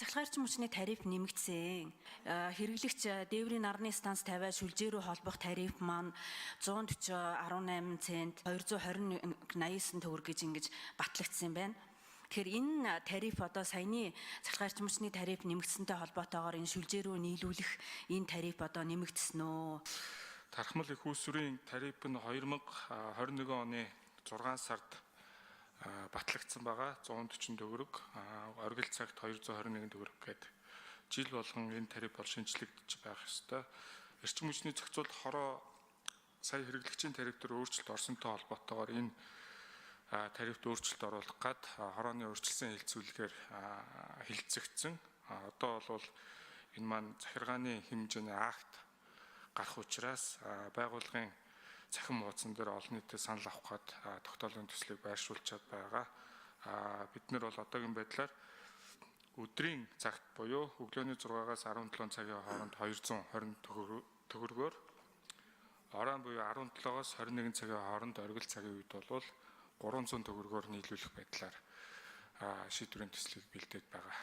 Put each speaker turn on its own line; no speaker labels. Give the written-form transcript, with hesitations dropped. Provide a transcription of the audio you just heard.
Цахилгаан эрчим хүчний тариф нэмэгдсэн. Хэрэглэгч дээврийн нарны станц тавиад шүлжээ рүү холбох тариф маань 140.18 цент 220.89 төгрөг гэж ингэж батлагдсан байна. Тэгэхээр энэ тариф одоо саяны цахилгаан эрчим хүчний тариф нэмэгдсэнтэй холбоотойгоор энэ шүлжээ рүү нийлүүлэх энэ тариф одоо нэмэгдсэн үү?
Тархмал их усүрийн тариф нь 2021 оны 6 сард батлагдсан байгаа. 140 төгрөг, оргил цагт 221 төгрөг гэдэг жил болгон энэ тариф бол шинэчлэгдэж байх ёстой. Эрчим хүчний зохицуулалт хороо сая хэрэглэгчийн тариф дээр өөрчлөлт орсонтой холбоотойгоор энэ тарифт өөрчлөлт оруулах гад хорооны өөрчилсөн хэлцүүлгээр хэлцэгдсэн. Одоо бол энэ маань захиргааны хэмжээний акт гарах учраас байгууллагын цахим хуудсан дээр олон нийтэд санал авах гээд тогтоолын төслийг байршуулчаад байгаа. Бид нар бол одоогийн байдлаар өдрийн цагт буюу өглөөний 6-аас 17 цагийн хооронд 220 төгрөгөөр, оройн буюу 17-оос 21 цагийн хооронд оргил цагийн үед бол 300 төгрөгөөр нийлүүлэх байдлаар шийдвэрийн төслийг бэлдээд байгаа.